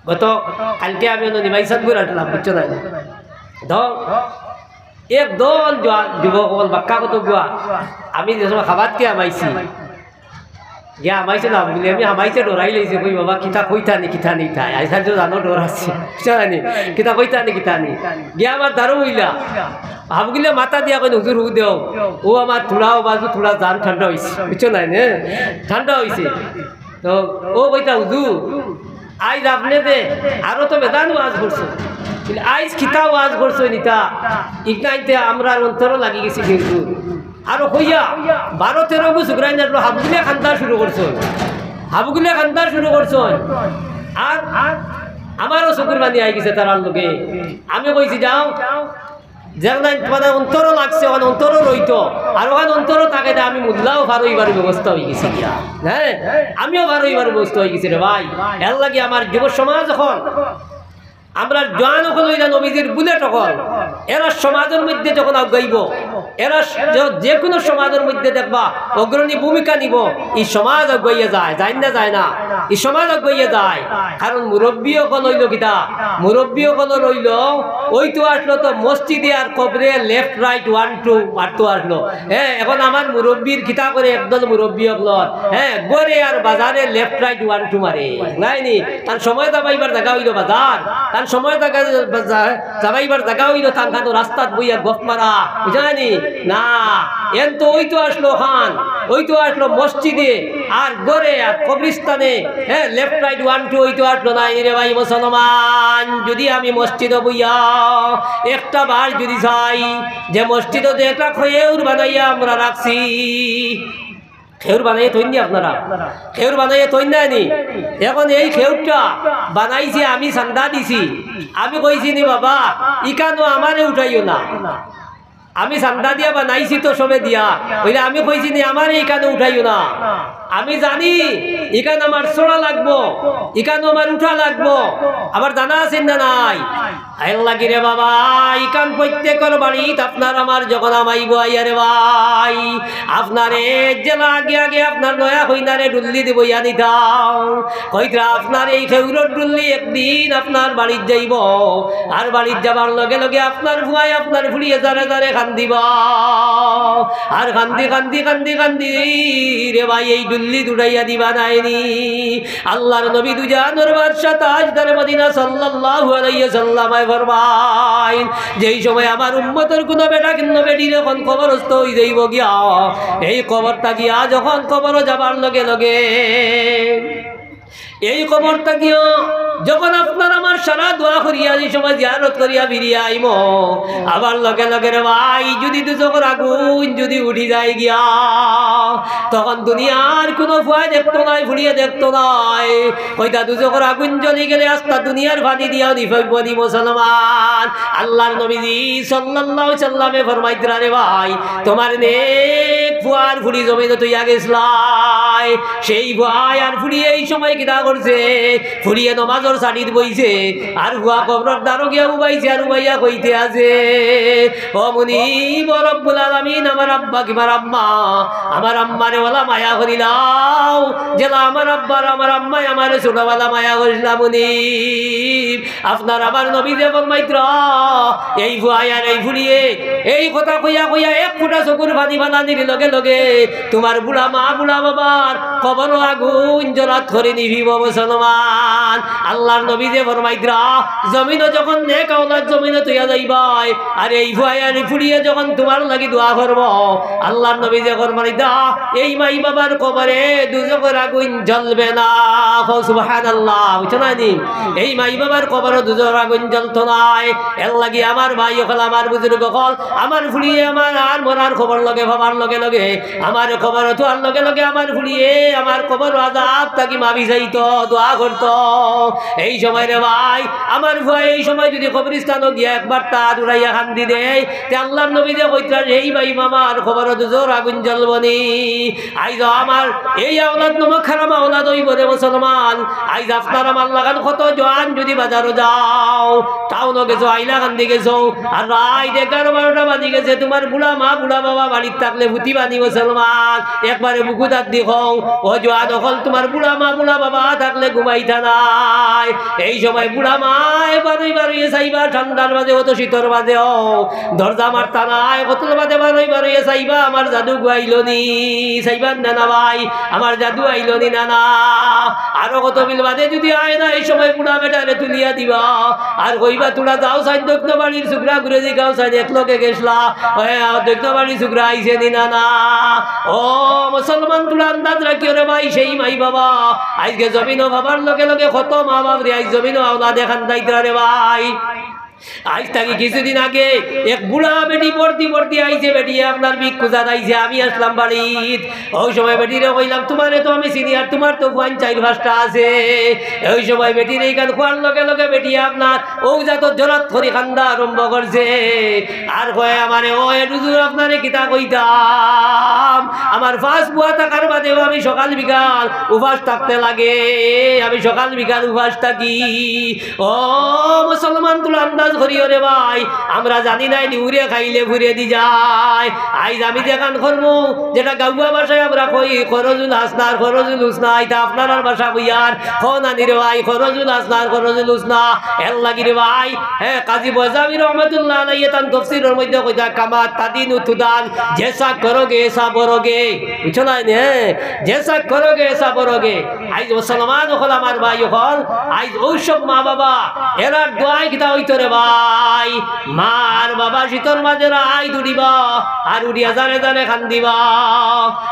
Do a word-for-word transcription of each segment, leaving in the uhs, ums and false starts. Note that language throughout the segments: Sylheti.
গত কালকে আমি অনো নিমাইচাঁদপুর আসলাম, বুঝছো না? তো এক দল যুবক অকল বাক্কা কত গুয়া, আমি যে সময় খাবাত গিয়া হামাইছি, গিয়া হামাইছে না বুলে, আমি হামাইছে ডরাই লাইছে, কই বাবা, কিতা কইতা নি, কিতা নি তাই, আইসার যে জানো ডর আছে, বুঝছো না নি? কিতা কইতা নি, কিতা নি, গিয়া আমার দারু অইলা, হাবগুলে মাথা দিয়া কইন, "হুজুর, হু দেও।" ও আমার থুড়া, ও বাজু থুড়া জান ঠান্ডা অইছে, বুঝছো না নি? ঠান্ডা অইছে। তো ও কইতা, "হুজুর, আইজ আপনে যে আরো তো বেজান ওয়াজ করছো, কিন্তু আইজ কিতা ওয়াজ করছো নিতা, ইগনাইতে আমরার অন্তরো লাগি গেছে কিন্তু।" আরো কইয়া বারো তেরো গু সুগরাইন আসলো, হাবগুলে কান্দা শুরু করছো, হাবগুলে কান্দা শুরু করছো। আর আমারও চকুর পানি আই গেছে তারার লগে। আমি কইছি, "যাও, যেখানে তোমাদের অন্তরও লাগছে, ওখানে অন্তরও রইতো, আর ওখানে অন্তরও থাকে, তা আমি মুল্লাও পার অইবার ব্যবস্থা অই গেছে গিয়া।" হ্যাঁ, আমিও পার অইবার ব্যবস্থা অই গেছি রে ভাই। এর লাগি আমার যুব সমাজ অখন, আমরার জোয়ান অকল অইলা নবীজির বুলেট অকল, এরা সমাজর মধ্যে যখন আগাইবো, এরা যে, যে কোনো সমাজর মধ্যে দেখবা অগ্রণী ভূমিকা নিবো, ই সমাজ আগুয়াইয়া যায়, যায় না, যায় না? ই সমাজ আগুয়াইয়া যায়। কারণ মুরব্বী অকল অইলো কিতা? মুরব্বী অকল অইলো, ওই তো আসলো তো মসজিদে আর কবরে left right one two মারতো আসলো। হ্যাঁ, এখন আমার মুরব্বীর কিতা করে একদল মুরব্বী অকলর, হ্যাঁ, ঘরে আর বাজারে left right one two মারে, নায় নি? তান সময় যাবাইবার জাগা অইলো বাজার, তান সময় জাগা, যা-, যাবাইবার জাগা অইলো তান খানো রাস্তাত বইয়া গফ মারা, বুঝছো না নি? না, এন তো ওই তো আসলো খান, ওই তো আসলো মসজিদে, আর ঘরে আর কবরস্থানে, হ্যাঁ, left right one two ওই তো আসলো না। এরে ভাই মুসলমান, যদি আমি মসজিদো বইয়া একটা বার যদি চাই যে মসজিদো যে একটা খেউর বানাইয়া আমরা রাখছি, খেউর বানাইয়া থইন নি আপনারা? খেউর বানাইয়া থইন না নি? এখন এই খেউরটা বানাইছি, আমি চান্দা দিছি। আমি কইছি নি, "বাবা, ইখানো আমারে উঠাইও না।" আমি চান্দা দিয়া বানাইছি তো সবে দিয়া। অইলে আমি কইছি নি, "আমারে ইখানো উঠাইও না।" আমি জানি ইখান আমার চড়া লাগবো, ইখানো আমার উঠা লাগবো। আবার জানা আছে না নাই? এর লাগি রে বাবা, ইখান প্রত্যেকর বাড়িত আপনার আমার যখন হামাইবো আইয়া রে ভাই, আপনারে যেলা আগে আগে আপনার নয়া কইনারে ডুল্লি দি বইয়া নিতাম। কইতরা আপনার এই খেউরর ডুল্লি একদিন আপনার বাড়িত যাইবো, আর বাড়িত যাবার লগে লগে আপনার ফুয়ায় আপনার ফুড়িয়ে জারে জারে কান্দিবা, আর কান্দি কান্দি কান্দি কান্দি রে ভাই এই ডুল্লি দুড়াইয়া দিবা নায় নি। আল্লাহর নবী দুজাহানর বাদশা তাজদারে মদিনা সাল্লাল্লাহু আলাইহি ওয়াসাল্লামে ফরমাইন, যেই সময় আমার উম্মতর কুনু বেটা কুনু বেটির যখন কবরস্থ অই যাইবো গিয়া, এই কবর থাকিয়া যখন কবরো যাবার লগে লগে, এই কবর থাকিয়া যখন আপনার আমার সারা দোয়া করিয়া, যে সময় জিয়ারত করিয়া ফিরিয়া আইমু, আবার লগে লগে রে ভাই, যদি দুজখর আগুন যদি উঠি যায় গিয়া, তখন দুনিয়ার কুনু ফুয়ায় দেখতো নায়, ফুড়িয়ে দেখতো নায়। কইতা দুজখর আগুন জ্বলি গেলে আস্তা দুনিয়ার পানি দিয়াও নিফাইবো নি মুসলমান। আল্লাহর নবীজি সাল্লাল্লাহু আলাইহি ওয়াসাল্লামে ফরমাইতরা রে ভাই, তোমার নেক ফুয়ার ফুড়ি জমিনো থইয়া গেছলায়, সেই ফুয়ায় আর ফুড়িয়ে এই সময় কিতা করছে? ফুড়িয়ে নমাজর সারিত বইছে, আর ফুয়া কবরর দ্বারো গিয়া উবাইছে, আর উবাইয়া কইতে আছে, "ও মুনিব, ও রব্বুল আলামিন, আমার আব্বা কিবার আম্মা, আমার আম্মারে ওলা মায়া করিলাও, যেলা আমার আব্বার আমার আম্মায় আমারে ছোটবেলা মায়া করিছলা মুনিব।" আপনার আমার নবীজি ফরমাইতরা, এই ফুয়ায় আর এই ফুড়িয়ে এই কথা কইয়া কইয়া এক ফুটা চকুর পানি ফালানির লগে লগে তোমার বুড়া মা বুড়া বাবার কবরো আগুন জ্বলাত করি নিফিবো মুসলমান। আল্লাহর নবীজি ফরমাইতরা, জমিনো যখন নেক আওলাদ জমিনো থইয়া যাইবায়, আর এই ফুয়ায় আর এই ফুড়িয়ে যখন তোমার লাগি দোয়া করবো, আল্লাহর নবীজি ফরমাইতরা, এই মাই বাবার কবরে দুজখর আগুন জ্বলবে না। কও সুবহানাল্লাহ, বুঝছো না নি? এই মাই বাবার কবরো দুজখর আগুন জ্বলতো নায়। এর লাগি আমার ভাই অকল, আমার বুজুর্গ অকল, আমার ফুড়িয়ে আমার আর মরার খবর লগে পাবার লগে লগে, আমার কবরো থুয়ার লগে লগে আমার ফুড়িয়ে আমার কবরো আজাব থাকি মাফি চাইতো, দোয়া করতো। এই সময় রে ভাই, আমার ফুয়ায় এই সময় যদি কবরস্থানো গিয়া একবার তা দৌড়াইয়া কান্দি দেয়, তে আল্লাহর নবীজি কইতরা, এই ভাই মামার কবরো দুজখর আগুন জ্বলবো নি। আইজ আমার এই আওলাদ নামক হারাম আওলাদ অইবো রে মুসলমান। আইজ আপনার আমার লাখান কত জোয়ান যদি বাজারো যাও, টাউনো গেছো, হাইলাকান্দি গেছো, আর রাইত এগারো বারোটা বাজি গেছে, তোমার বুড়া মা বুড়া বাবা বাড়িত থাকলে ফুতিবা নি মুসলমান। একবারে বুকুত আত দি কও, ও জোয়ান অকল, তোমার বুড়া মা বুড়া বাবা থাকলে ঘুমাইতা না। এই সময় বুড়া মায় বারই বারইয়ে চাইবা, ঠান্ডার মাঝে অত শীতর মাঝেও দরজা মারতা নায়, কতর মাঝে বারই বারইয়ে চাইবা, আমার জাদু গুয়াইলো নি, চাইবা না না ভাই, আমার জাদু আইলো নি না না। আরো কত বিল বাদে যদি আয় না, এই সময় বুড়া বেটারে তুলিয়া দিবা, আর কইবা, "তোরা যাও চাইন দক্ষিণ বাড়ির শুকরা ঘুরে জিগাও চাইন, এক লগে গেছলা, ওই দক্ষিণ বাড়ির শুকরা আইছে নি না না।" ও মুসলমান, তোরা আন্দাজ রাখিও রে ভাই, সেই মাই বাবা আইজকে জমিনও বাবার লগে লগে কত মা বাপ রে, আইজ জমিনও আওলাদে কান্দাইতরা রে ভাই। আইজ থাকি কিছুদিন আগে এক বুড়া বেটি পড়তি পড়তি আইছে, বেটি আপনার ভিক্ষু জানাইছে, আমি আসলাম বাড়িত। ওই সময় বেটিরে কইলাম, "তোমারে তো আমি চিনি, আর তোমার তো ফুয়াইন চাইর পাঁচটা আছে।" ওই সময় বেটিরে ইখান কওয়ার লগে লগে বেটি আপনার ও জাতর জরাত করি কান্দা আরম্ভ করছে। আর কয় আমারে, "ও এ হুজুর, আপনারে কিতা কইতাম, আমার পাঁচ ফুয়া থাকার বাদেও আমি সকাল বিকাল উপাস থাকতে লাগে, আমি সকাল বিকাল উপাস থাকি।" ও মুসলমান, তোরা আন্দাজ করিও রে ভাই, আমরা জানি না নিউরে খাইলে ফুরে দি যায়। আইজ আমি যেখান করমু, যেটা গাউয়া ভাষায় আমরা কই, "খরজুল হাসনার খরজুল হুসনা", ইটা আপনারার ভাষা কইয়ার, কও না নি রে ভাই, "খরজুল হাসনার খরজুল হুসনা।" এর লাগি রে ভাই, হ্যাঁ, কাজী বজাবি রহমতুল্লাহ আলাইহি তান তফসিরর মধ্যে কইতা, "কামা তাদিনু তুদান", যেসা করোগে এসা বরোগে, বুঝছো না নি? হ্যাঁ, যেসা করোগে এসা বরোগে। আইজ মুসলমান অকল, আমার ভাই অকল, আইজ অউ সব মা বাবা, এরার দোয়ায় কিতা অইতো রে ভাই? মা আর বাবা শীতর মাঝে রাইত উঠিবা, আর উঠিয়া জানে জানে কান্দিবা,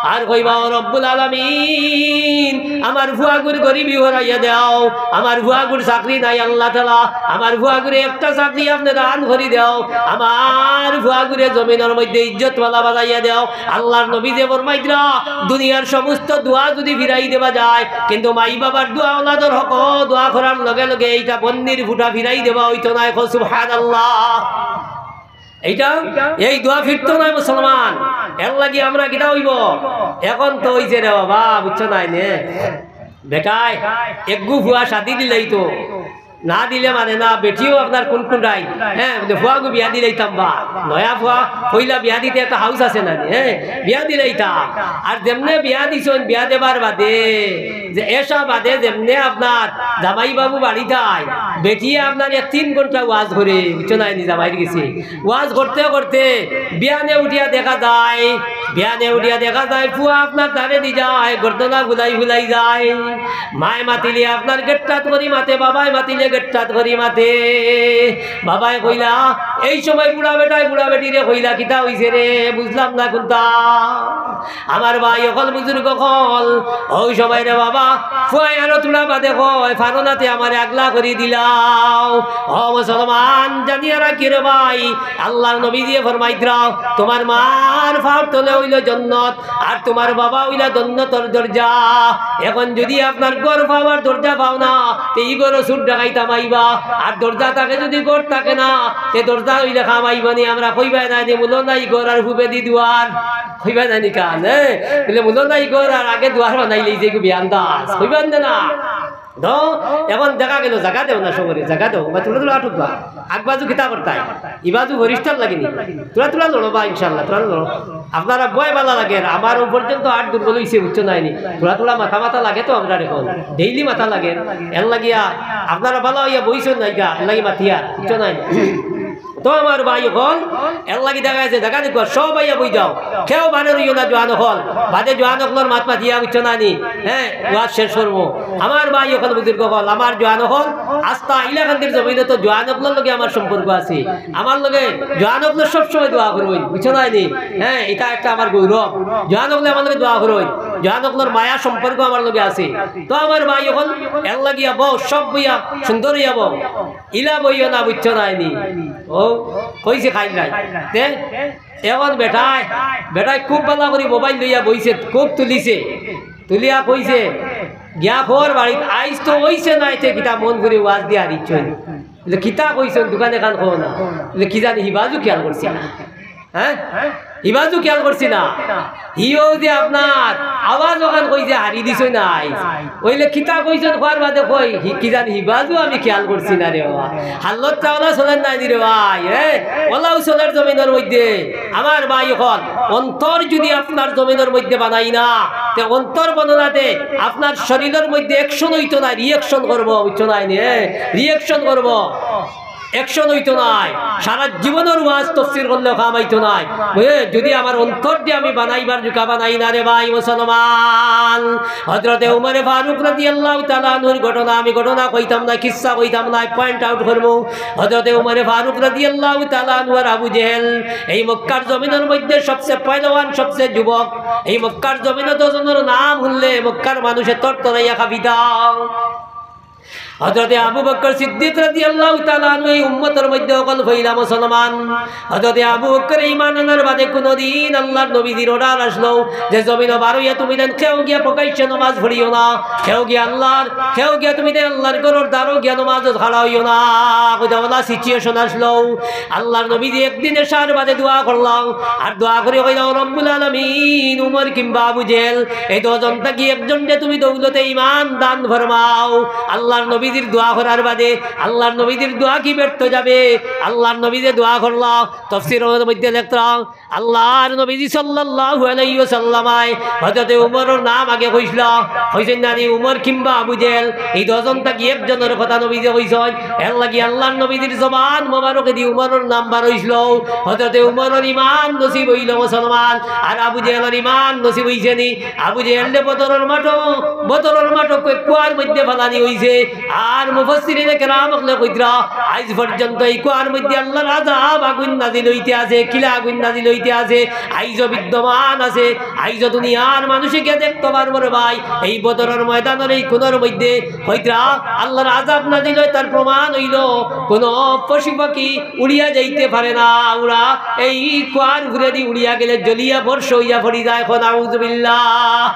আর কইবা, "ও রব্বুল আলামিন, আমার ফুয়াগুর গরিবি হরাইয়া দেও, আমার ফুয়াগুর চাকরি নাই আল্লাহ তাআলা, আমার ফুয়াগুরে একটা চাকরি আপনে দান করি দেও, আমার ফুয়াগুরে জমিনর মধ্যে ইজ্জতওয়ালা বানাইয়া দেও।" আল্লাহর নবী যে ফরমাইতরা, দুনিয়ার সমস্ত দোয়া যদি ফিরাই দেওয়া যায়, কিন্তু মাই বাবার দোয়া, আওলাদর হক দোয়া করার লগে লগে এইটা বন্নির ফুটা ফিরাই দেওয়া অইতো নায়। কও সুবহানাল্লাহ। এইটা, এই দোয়া ফিরতো নায় মুসলমান। এর লাগি আমরা কিতা অইবো? এখন তো অইছে রে বাবা, বুঝছো না নি? বেটায় একগু ফুয়া শাদি দিলাইতো, না দিলে মানে না, বেটিও আপনার কুনকুনাইন, হ্যাঁ, বলে, "ফুয়াগু বিয়া দিলাইতাম বা।" নয়া ফুয়া, পয়লা বিয়া দিতে একটা হাউস আছে না নি, হ্যাঁ, বিয়া দিলাইতাম। আর যেমনে বিয়া দিছইন, বিয়া দেবার বাদে, যে এসা বাদে যেমনে আপনার জামাই বাবু বাড়িত আয়, বেটিয়ে আপনার এক তিন ঘন্টা ওয়াজ করে, বুঝছো না নি, জামাইর গেছে। ওয়াজ করতে করতে বিয়ানে উঠিয়া দেখা যায়, বিয়ানে উঠিয়া দেখা যায়, ফুয়া আপনার ধারে দি যায়, গর্দনা ফুলাই ফুলাই যায়। মায় মাতিলে আপনার গেট্টাত করি মাতে, বাবায় মাতিলে গেট্টাত করি মাতে। বাবায় কইলা, এই সময় বুড়া বেটায় বুড়া বেটিরে কইলা, "কিতা অইছে রে? বুঝলাম না কুনতা।" আমার ভাই অকল, বুজুর্গ অকল, অউ সময় রে বাবা, ফুয়ায় আরো তুলা বাদে কয়, "পারো না তে আমারে আগলা করি দিলাও।" ও মুসলমান, জানিয়া রাখি রে ভাই, আল্লাহর নবীজিয়ে ফরমাইতরা, "তোমার মার পাওর তলে অইলো জন্নত, আর তোমার বাবা অইলা জন্নতর দরজা।" এখন যদি আপনার ঘর পাওয়ার দরজা পাও না, তে ই ঘরো চুর ডাকাইত হামাইবা, আর দরজা থাকে যদি ঘর থাকে না, তে দরজা অইলে হামাইবা নি। আমরা কইবায় না যে মুলো নাই ঘর আর ফুবেদি দুয়ার, কইবায় না নি কান, হ্যাঁ? বলে মুলো নাই ঘর আর আগে দুয়ার বানাইলে যে গু বিয়ান্দাজ, কইবায় না না? তো এখন দেখা গেল জাগা দেও না, সবরে জাগা দেও, বা তুলা তুলা আটুক বা, আগ বাজু কিতা করতায়, ই বাজু ফিরিস্তার লাগি নি, তুলা তুলা লড়ো বা ইনশাআল্লাহ, তুলা লড়ো। আপনারা বয় বালা লাগের, আমার অউ পর্যন্ত আট দুর্বল অইছে, বুঝছো না নি? তুলা তুলা মাথা মাথা লাগে তো আমরার এখন, ডেইলি মাথা লাগে। এর লাগিয়া আপনারা বালা অইয়া বইছইন না, ইটা এর লাগি মাতিয়া, বুঝছো না নি? তো আমার ভাই অকল, এর লাগি দেখা গেছে, দেখা দেখবা, সব আইয়া বই যাও, কেউ বারে রইও না, জোয়ান অকল, বাদে জোয়ান অকলর মাত মাতিয়া, বুঝছো না নি? হ্যাঁ, ওয়াজ শেষ করবো। আমার ভাই অকল, বুজুর্গ অকল, আমার জোয়ান অকল, আস্তা ইলাকান্দির জমিনো তো জোয়ান অকলর লগে আমার সম্পর্ক আছে। আমার লগে জোয়ান অকলে সবসময় দোয়া করইন, বুঝছো না নি? হ্যাঁ, ইটা একটা আমার গৌরব। জোয়ান অকলে আমার লগে দোয়া করইন, জোয়ান অকলর মায়া সম্পর্ক আমার লগে আছে। তো আমার ভাই অকল, এর লাগিয়া বও, সব বইয়া সুন্দর অইয়া বও, ইলা বইও না, বুঝছো না নি? ও কইছে খাইল নাই। তে এখন বেটায়, বেটায় খুব বালা করি মোবাইল লইয়া বইছে, খুব তুলিছে, তুলিয়া কইছে, "গিয়া খর বাড়িত, আইজ তো অইছে না, ইতে কিতা মন করি ওয়াজ দিয়া হারিছইন।" বলে, "কিতা কইছইন, দোকানে খান কও না।" বলে, "কি জানি, হিবাজু খেয়াল করছি না।" হ্যাঁ, হিবাজু খেয়াল করছি না। হিও যে আপনার আওয়াজ অখান কই যে হারি দিছইন নাই, অইলে কিতা কইছইন কওয়ার বাদে কই, হি-, কি জানি হিবাজু আমি খেয়াল করছি না রে বাবা। হালত তাওলা চলের নায় নি রে ভাই, হ্যাঁ, ওলাও চলের জমিনর মধ্যে। আমার ভাই অকল, অন্তর যদি আপনার জমিনর মধ্যে বানাই না, তে অন্তর বননাতে আপনার শরীরর মধ্যে action অইতো নায়, reaction করবো, বুঝছো নায় নি? হ্যাঁ, reaction করবো। Action অইতো নায়, সারা জীবনর ওয়াজ তফসির করলেও কাম অইতো নায়। বুঝে, যদি আমার অন্তরটা আমি বানাইবার জুকা বানাই না রে ভাই মুসলমান। হযরতে উমরে ফারুক রাদিয়াল্লাহু তাআলা আনহুর ঘটনা, আমি ঘটনা কইতাম না, কিচ্ছা কইতাম না, point out করমু। হযরতে উমরে ফারুক রাদিয়াল্লাহু তাআলা আনহু আর আবু জেহেল, এই মক্কার জমিনর মধ্যে সবচেয়ে পয়লওয়ান, সবচেয়ে যুবক। এই মক্কার জমিনো দুইজনর নাম হুনলে মক্কার মানুষে তরতরাইয়া কাঁপিতা। হযরতে আবু বকর সিদ্দিক রাদিয়াল্লাহু তাআলা আনহু এই উম্মতর মধ্যে অকল পয়লা মুসলমান। হযরতে আবু বকর ঈমান আনার বাদে কুনুদিন আল্লাহর নবীজির order আছলো যে জমিনো বারইয়া তুমি দেন কেউ গিয়া প্রকাশ্যে নামাজ পড়িও না, কেউ গিয়া আল্লাহর, কেউ গিয়া তুমি দেন আল্লাহর ঘরর দ্বারো গিয়া নামাজো খাড়া অইও না। কইতা অলা situation আছলো। আল্লাহর নবীজি একদিন এশার বাদে দোয়া করলা, আর দোয়া করি কইলা, "ও রব্বুল আলামিন, উমর কিংবা আবু জেহেল, এই দুইজন থাকি একজনরে তুমি দৌলতে ঈমান দান ফরমাও।" আল্লাহর নবীজির দোয়া করার বাদে আল্লাহর নবীজির দোয়া কি ব্যর্থ যাবে? আল্লাহর নবীজি দোয়া করলা, তফসিরর মধ্যে লেখরা, আল্লাহর নবীজি সাল্লাল্লাহু আলাইহি ওয়াসাল্লাম আয় হযরতে উমরর নাম আগে কইছলা, কইছইন না নি, উমর কিংবা আবু জেহেল, এই দুইজন থাকি একজনর কথা নবীজি কইছইন। এর লাগি আল্লাহর নবীজির জবান মোবারকেদি উমরর নাম বার অইছলো। হযরতে উমরর ঈমান নসিব অইলো মুসলমান, আর আবু জেহেলর ঈমান নসিব অইছে নি? আবু জেহেলরে বদরর মাঠো, বদরর মাঠো কু-, কুয়ার মধ্যে ফালানি অইছে। আর মুফাসসিরিনে কেরাম অকলে কইতরা, আইজ পর্যন্ত এই কুয়ার মধ্যে আল্লাহর আযাব আগুইন নাজিল অইতে আছে, কিলা আগুইন নাজিল অইতে আছে, আইজও বিদ্যমান আছে। আইজও দুনিয়ার মানুষে গিয়া দেখতো পারবো রে ভাই, এই বদরর ময়দানর এই কুনোর মধ্যে কইতরা আল্লাহর আযাব নাজিল অয়, তার প্রমাণ অইলো কুনো পশু পাখি উড়িয়া যাইতে পারে না, উড়া এই কুয়ার উপরেদি উড়িয়া গেলে জ্বলিয়া ভস্ম অইয়া পড়ি যায়। কও নাউজুবিল্লাহ।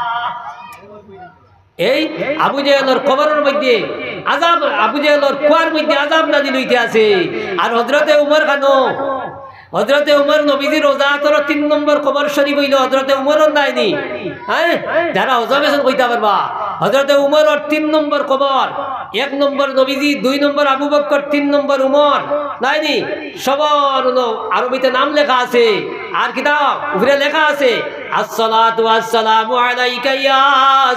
এই আবু জেহেলর কবরর মধ্যে আযাব, আবু জেহেলর কুয়ার মধ্যে আযাব নাজিল অইতে আছে। আর হযরতে উমর খানো, হযরতে উমর নবীজির রওজাতর তিন নম্বর কবর শরীফ অইলো হযরতে উমরর নায় নি? হ্যাঁ, যারা হজো গেছইন কইতা পারবা। হযরতে উমরর তিন নম্বর কবর, এক নম্বর নবীজি, দুই নম্বর আবু বকর, তিন নম্বর উমর, নায় নি? সবর অনো আরবিতে নাম লেখা আছে। আর কিতা উপরে লেখা আছে, "আসসালাতু ওয়াসসালামু আলাইকা ইয়া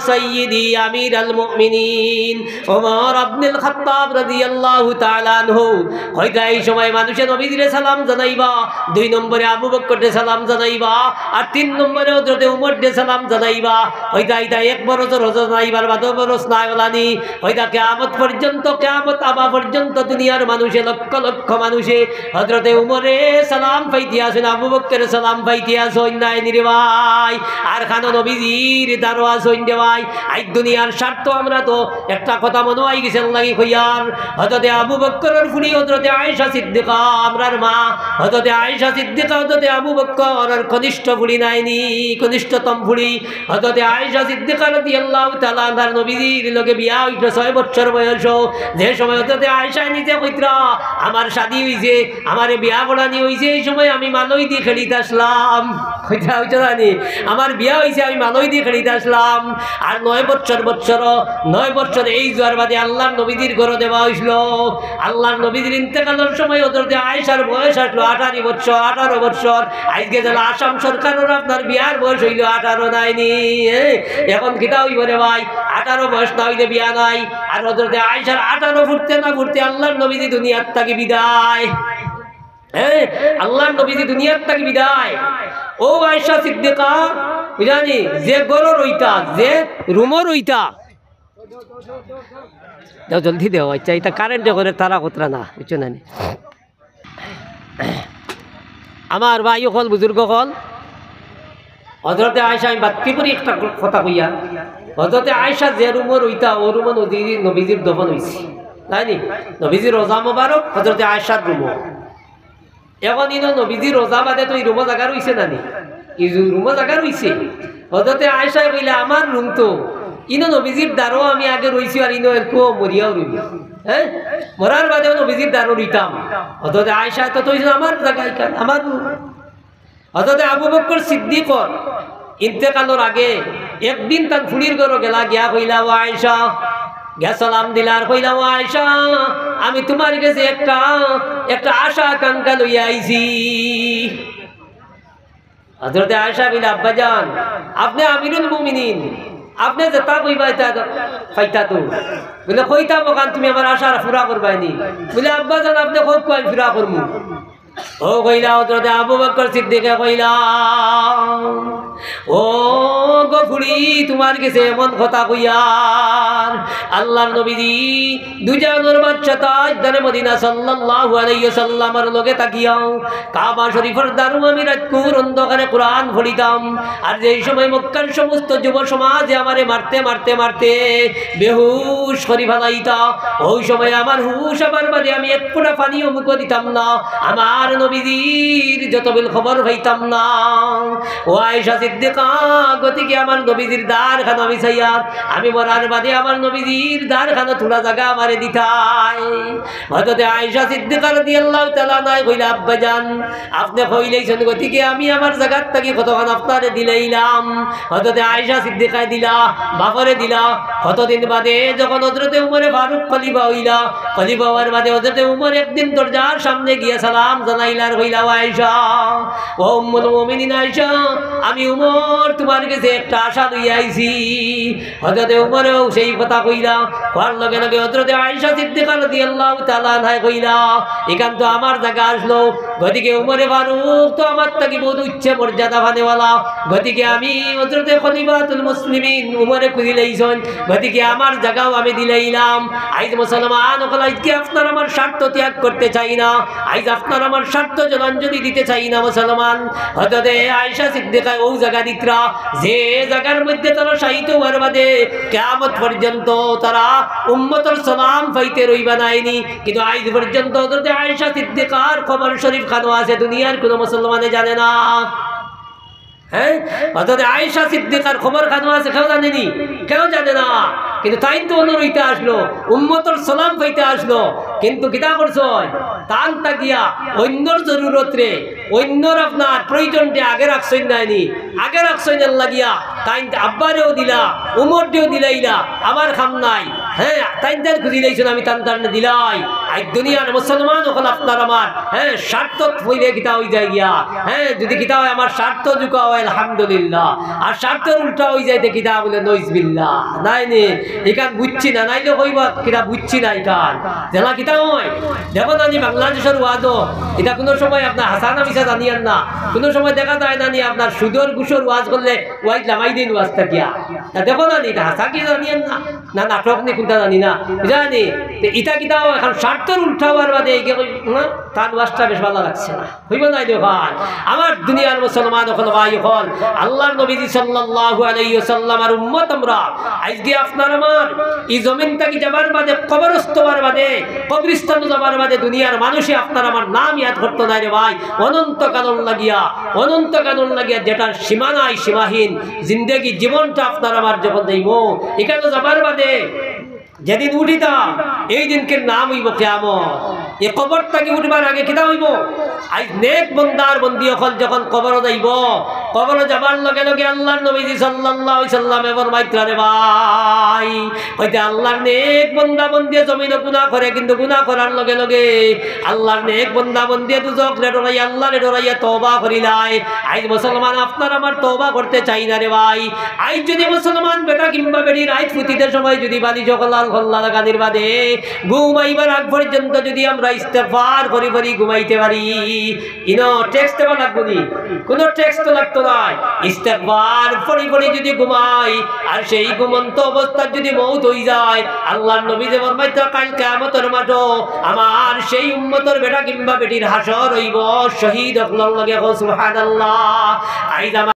সাইয়্যিদি আমিরাল মুমিনিন উমর ইবনুল খাত্তাব রাদিয়াল্লাহু তাআলা আনহু।" কইতা এই সময় মানুষে নবীজিরে সালাম জানাইবা, দুই নম্বরে আবু বকররে সালাম জানাইবা, আর তিন নম্বরে হযরতে উমররে সালাম জানাইবা। কইতা ইতা এক বরছর হজো জানাইবার বাদে বরছ নায় অলানি। কইতা কিয়ামত পর্যন্ত, কিয়ামত আবা পর্যন্ত দুনিয়ার মানুষে, লক্ষ লক্ষ মানুষে হযরতে উমরে সালাম পাইতে আছইন, আবু বকরে সালাম পাইতে আছইন, নায় নি রে ভাই? আর খানো নবীজির দ্বারো আছইন রে ভাই। আইজ দুনিয়ার স্বার্থ আমরা তো একটা কথা মনো আই গেছে লাগি কইয়ার। হযরতে আবু বকরর ফুড়ি হযরতে আয়েশা সিদ্দিকা, আমরার মা, হযরতে আয়েশা সিদ্দিকা, হযরতে আবু বকরর কনিষ্ঠ ফুড়ি নায় নি, কনিষ্ঠতম ফুড়ি। হযরতে আয়েশা সিদ্দিকা রাদিয়াল্লাহু তাআলা আনহার নবীজির লগে বিয়া অইলো ছয় বছর বয়সো। যে সময় হযরতে আয়েশা নিজে কইতরা, "আমার শাদি অইছে, আমারে বিয়া করানি অইছে, এই সময় আমি মালইদি খেলিত আছলাম।" কইতরা, "অইছে জানি, আমার বিয়া অইছে, আমি মালইদি খেলিত আছলাম।" আর নয় বছর, বছর, নয় বছর age অওয়ার বাদে আল্লাহর নবীজির ঘরো দেওয়া অইছলো। আল্লাহর নবীজির ইন্তেকালর সময় হযরতে আয়েশার বয়স আছলো আঠারো বছর, আঠারো বছর। আইজকে যেলা আসাম সরকারর আপনার বিয়ার বয়স অইলো আঠারো, নায় নি? এ, এখন কিতা অইবো রে ভাই? আঠারো বয়স না অইলে বিয়া নাই। আর হযরতে আয়েশার আঠারো ফুরতে না ফুরতে আল্লাহর নবীজি দুনিয়ার থাকি বিদায়। এ, আল্লাহর নবীজি দুনিয়ার থাকি বিদায়। ও আয়েশা সিদ্দিকা, বুঝানি, যে ঘরো রইতা, যে room-ও রইতা, দেও, জলদি দেও। আচ্ছা, ইতা current-এ করে তারা কতরা না, বুঝছো না নি? আমার ভাই অকল, বুজুর্গ অকল, হযরতে আয়েশা, আমি বাত্তি করি একটা কথা কইয়া, হযরতে আয়েশা যে room-ও রইতা, ও room-ও নবীজি, নবীজির দফন অইছে, তাই নি? নবীজির রওজা মোবারক হযরতে আয়েশার room-ও। এখন ইনো নবীজির রওজা বাদে তো ই room-ও জাগা রইছে না নি? ই room-ও জাগা রইছে। হযরতে আয়েশায় কইলা, "আমার room তো, ইনো নবীজির দ্বারো আমি আগে রইছি, আর ইনো এরকু মরিয়াও রইছি। হ্যাঁ, মরার বাদেও নবীজির দ্বারো রইতাম।" হযরতে আয়েশা তো, তো ইনো আমার জাগা, ইখান আমার room। হযরতে আবু বকর সিদ্দিকর ইন্তেকালর আগে একদিন তান ফুড়ির ঘরো গেলা, গিয়া কইলা, "ও আয়েশা," গিয়া সালাম দিলা আর কইলা, "ও আয়েশা, আমি তুমার গেছে একটা, একটা আশা আকাঙ্ক্ষা লইয়া আইছি।" হযরতে আয়েশা বলে, "আব্বাজান, আপনে আমিরুল মুমিনিন, আপনে যেতা কইবা ইতা পাইতা তো।" বলে, "কইতাম অখান, তুমি আমার আশা পুরা করবায়নি।" বলে, "আব্বাজান, আপনে কউক্কা, আমি পুরা করমু।" ও কইলা, হযরতে আবু বকর সিদ্দিকে কইলা, "ও গো ফুড়ি, তুমার গেছে এমন কথা কইয়ার, আল্লাহর নবীজি দুজাহানর বাদশা তাজদারে মদিনা সাল্লাল্লাহু আলাইহি ওয়াসাল্লামর লগে থাকিয়াও কাবা শরীফর দারো আমি রাইতকুর অন্ধকারে কোরআন পড়িতাম। আর যেই সময় মক্কার সমস্ত যুব সমাজে আমারে মারতে, মারতে, মারতে বেহুশ করি ফালাইতা, ওই সময় আমার হুশ আবার বাদে আমি এক ফোঁটা পানিও মুখো দিতাম না, আমার নবীজির যত বেল খবর পাইতাম না।" ও আয়েশা সিদ্দিকা, গতিকে আমার নবীজির দারখানো আমি চাইয়ার, আমি মরার বাদে আমার নবীজির দারখানো থুড়া জাগা আমারে দিতায়। হযরতে আয়েশা সিদ্দিকা রাদিয়াল্লাহু তাআলা আনহায় কইলা, "আব্বাজান, আপনে কইলাইছইন, গতিকে আমি আমার জাগার থাকি কতখান আপনারে দিলাইলাম।" হযরতে আয়েশা সিদ্দিকায় দিলা, বাপরে দিলা। কতদিন বাদে যখন হযরতে উমরে ফারুক খলিফা অইলা, খলিফা অওয়ার বাদে হযরতে উমর একদিন দরজার সামনে গিয়া সালাম জানাইলা আর কইলা, "ও আয়েশা, ও উম্মুল মুমিনিন আয়েশা, আমি উমর তুমার গেছে একটা আশা লইয়া আইছি।" হযরতে উমরেও সেই কথা কইলা, কওয়ার লগে লগে হযরতে আয়েশা সিদ্দিকা রাদিয়াল্লাহু তাআলা আনহায় কইলা, "ইখান তো আমার জাগা আছলো, গতিকে উমরে ফারুক তো আমার থাকি বউত উচ্চ মর্যাদা পানেওয়ালা, গতিকে আমি হযরতে খলিফাতুল মুসলিমিন উমরে খুজিলাইছইন, গতিকে আমার জাগাও আমি দিলাইলাম।" আইজ মুসলমান অকল, আইজকে আপনার আমার স্বার্থ ত্যাগ করতে চাই না, আইজ আপনার আমার স্বার্থ জলাঞ্জলি দিতে চাই না মুসলমান। হযরতে আয়েশা সিদ্দিকায় অউ জাগা দিতরা, যে জাগার মধ্যে তারা শায়িত অওয়ার বাদে কিয়ামত পর্যন্ত তারা উম্মতর সালাম পাইতে রইবা নায়নি। কিন্তু আইজ পর্যন্ত হযরতে আয়েশা সিদ্দিকার কবর শরীফ খানো আছে, দুনিয়ার কুনু মুসলমানে জানে না। হ্যাঁ, হযরতে আয়েশা সিদ্দিকার কবর খানো আছে, কেউ জানেনি? কেউ জানে না। কিন্তু তাইন তো অনো রইতা আছলো, উম্মতর সালাম পাইতা আছলো। কিন্তু কিতা করছইন? তান থাকিয়া অইন্যর জরুরতরে, অইন্যর আপনার প্রয়োজনরে আগে রাখছইন নায়নি, আগে রাখছইন এর লাগিয়া। তাইন আব্বারেও দিলা, উমররেও দিলাইলা, আমার কাম নাই। হ্যাঁ, তাইন তাইন খুজিলাইছইন, আমি তান তান দিলাই। আইজ দুনিয়ার মুসলমান অকল আপনার আমার, হ্যাঁ, স্বার্থত পড়লে কিতা অইযায় গিয়া, হ্যাঁ, যুদি কিতা অয় আমার স্বার্থ জুকা অয় আলহামদুলিল্লাহ, আর স্বার্থর উল্টা অইযায় তে কিতা বলে নইজবিল্লাহ। নায়নি, ইখান বুঝছি না, নাইলে কইবা কিতা বুঝছি না ইখান। যেলা কিতা অয়, দেখো নানি বাংলাদেশর ওয়াজো, ইটা কুনু সময় আপনার হাছা না মিছা জানিয়ার না, কুনু সময় দেখা যায় নানি আপনার সুদর ঘুষর ওয়াজ করলে ওয়াইজ লামাই দেইন ওয়াজ থাকিয়া। তা দেখো নানি, ইটা হাছা কি জানিয়ার না, না নাটক নি কুনটা জানি না, বুঝানি? তে ইটা কিতা অয়, অখন স্বার্থর উল্টা অওয়ার বাদে এই যে, হ্যাঁ, তান ওয়াজটা বেশ ভালা লাগছে না। অইবো নায় দেখো, আমার দুনিয়ার মুসলমান অকল, ভাই অকল, আল্লাহর নবীজি সাল্লাল্লাহু আলাইহি ওয়াসাল্লামর উম্মত আমরা। আইজকে আপনার আমার ই জমিন থাকি যাবার বাদে, কবরস্থ অওয়ার বাদে, কবরস্থানো যাবার বাদে দুনিয়ার মানুষে আপনার আমার নাম ইয়াদ করতো নায় রে ভাই। অনন্তকালর লাগিয়া, অনন্তকালর লাগিয়া যেটার সীমা নাই, সীমাহীন জিন্দেগি জীবনটা আপনার আমার যখন যাইবো, ইখানো যাবার বাদে যেদিন উঠিতাম, এই দিনকের নাম অইবো কিয়ামত। ই কবর থাকি উঠবার আগে কিতা অইবো? আইজ নেক বন্দার বন্দি অকল যখন কবরো যাইবো, কবরো যাবার লগে লগে আল্লাহর নবীজি সাল্লাল্লাহু আলাইহি সাল্লামে ফরমাইতরা রে ভাই, কইতে আল্লাহর নেক বন্দা বন্দিয়ে জমিনো গুনাহ করে, কিন্তু গুনাহ করার লগে লগে আল্লাহর নেক বন্দা বন্দিয়ে দুজখরে ডরাইয়া, আল্লাহরে ডরাইয়া তওবা করিলায়। আইজ মুসলমান আপনার আমার তওবা করতে চাই না রে ভাই। আইজ যুদি মুসলমান বেটা কিংবা বেটি রাইত ফুতিতে সময় যুদি বালিশো কল্লা লাগানির বাদে ঘুমাইবার আগ পর্যন্ত যুদি আমরা ইস্তেগফার করি করি ঘুমাইতে পারি, ইনো text দেওয়া লাগবো নি? কুনু text তো লাগতো নায়। ইস্তেগফার পড়ি পড়ি যুদি ঘুমাই, আর সেই ঘুমন্ত অবস্থাত যুদি মউত অইযায়, আল্লাহর নবীজি ফরমাইতরা কাইল কিয়ামতর মাঠো আমার সেই উম্মতর বেটা কিংবা বেটির হাশর অইবো শহীদ অকলর লগে। কও সুবহানাল্লাহ। আইজ আমার